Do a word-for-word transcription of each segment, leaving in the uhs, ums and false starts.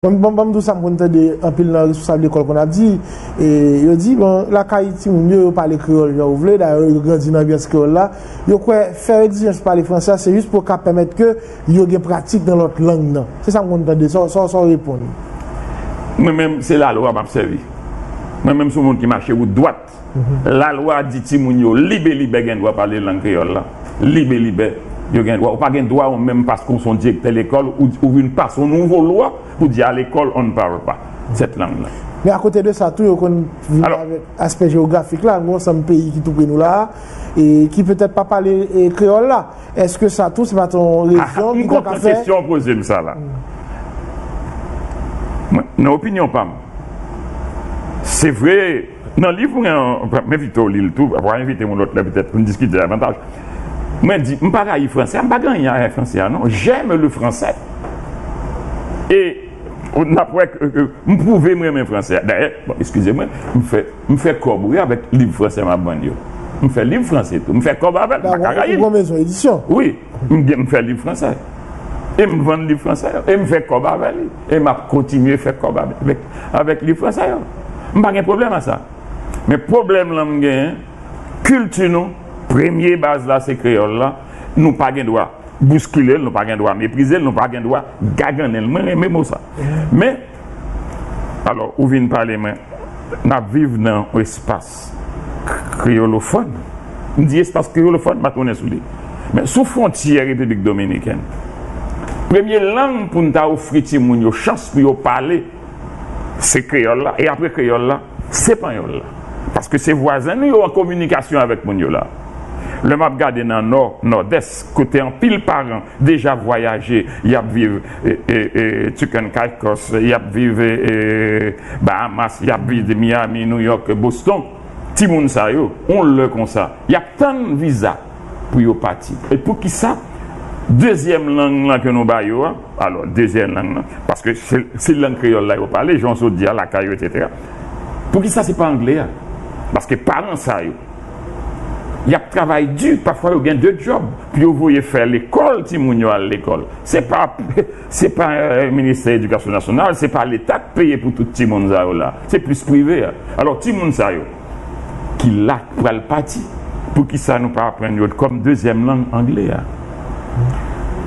Bon, bon, bon, m di w sa, m konn tande anpil nan responsab lekòl konn ap di, e yo di, bon, lakay timoun yo, yo pale kreyòl jan yo vle, dayè yo grandi nan anbyans kreyòl la, yo kwè fè egzijans pale franse a, se jis pou ka pèmèt ke yo gen pratik nan lòt lang nan. Se sa m konn tande, sa, sa, sa w reponn? Mwen menm, se lalwa m ap sèvi. Mwen menm, se yon moun ki mache wout dwat. Lalwa di timoun yo libelibè gen dwa pale lang kreyòl la. Libelibè, yo gen dwa. Ou pa gen dwa, ou menm, paske w se yon direktè lekòl, ou, ou vin pase yon nouvo lwa pou di a lekòl, on ne parle pas cette langue-là. Men akote de sa tou, yo konn viv avèk aspè jewografik la, gen yon ansanm peyi ki tou pre nou la, e ki petèt pa pale e, kreyòl la. Èske sa tou, se pa t yon rezon ki ta ka fè? M kontan kesyon w poze m sa la. Mwen, nan opinyon pa m, se vre, nan liv mwen an, m envite w li l tou, w a envite m yon lòt lè petèt pou n diskite davantaj. Mwen di, m pa rayi franse a, m pa gen anyen avèk franse a non. J'aime le français. E n ap wè ke m pwouve m renmen franse a. Dayè, bon, eskize mwen, m fè, m fè kòb wi avèk liv franse m ap vann yo. M fè liv franse tou. M fè kòb avè l. M pa ka rayi l. Ou gon mezon edisyon? Wi. M gen, m fè liv franse. E m vann liv franse yo. E m fè kòb avè li. E m ap kontinye fè kòb avèk, avèk liv franse yo. M pa gen pwoblèm a sa. Men pwoblèm lan m genyen, kilti nou, premye baz la se kreyòl la. Nou pa gen dwa bouskile l, nou pa gen dwa meprize l, nou pa gen dwa gagannen l. Mwen renmen mo sa. Men, alò, ou vin pale mwen, n ap viv nan yon espas kreyolofòn. M di espas kreyolofòn, m pa tounen sou li. Men sou fwontyè Repiblik Dominikèn, premye lang pou n ta ofri timoun yo chans pou yo pale, se kreyòl la. E apre kreyòl la, se panyòl la. Paske se vwazen nou yo an kominikasyon avèk moun yo la. Lè m ap gade nan Nò, Nòdès, kote anpil paran deja vwayaje, y ap viv e, e, e, Turks and Caicos, y ap viv e, e, Bahamas, y ap viv Miami, New York, Boston. Timoun sa yo, yon lè konsa, y ap tann viza pou yo pati. E poukisa dezyèm lang lan ke nou ba yo a, alò, dezyèm lang lan, paske se, se lang kreyòl la yo pale, jan w sot di a, lakay yo, etsetera. Poukisa se pa angle a? Paske paran sa yo, y ap travay di, pafwa yo gen de djòb pou yo voye fè lekòl timoun yo al lekòl. Se pa, se pa euh, Ministè Edikasyon Nasyonal, se pa Leta k peye pou tout timoun sa yo la. Se plis prive a. Alò, timoun sa yo ki la k pral pati, poukisa nou pa aprann yo kòm dezyèm lang angle a?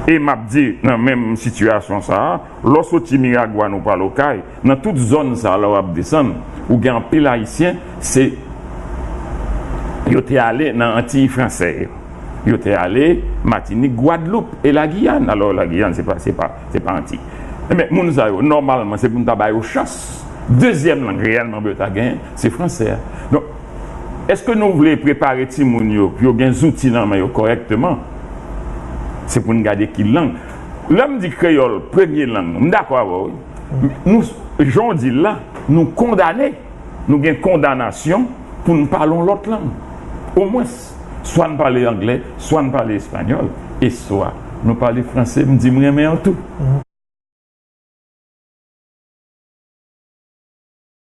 E m ap di, nan menm sitiyasyon sa a, lè w soti Miragwàn ou pral Okay, nan tout zòn sa a, lè w ap desann, ou gen anpil Ayisyen, se yo te ale nan Antiy Fransè yo. Yo te ale Matinik, Gwadloup e Lagiyàn. Alò, Lagiyàn, se pa, se pa, se pa Antiy. Ebyen, moun sa yo, nòmalman, se pou n ta ba yo chans. Dezyèm lang reyèlman pou yo ta genyen, se franse a. Donk, èske nou vle prepare timoun yo pou yo gen zouti nan men yo kòrèkteman? Se pou n gade ki lang. Lè m di kreyòl, premye lang, m dakò avè w, wi. Nou, jan w di l la, nou kondane, nou gen kondanasyon pou n pale yon lòt lang. Omwens, swa n pale anglè, swa n pale espanyòl, e swa nou pale franse, m di m renmen an tou.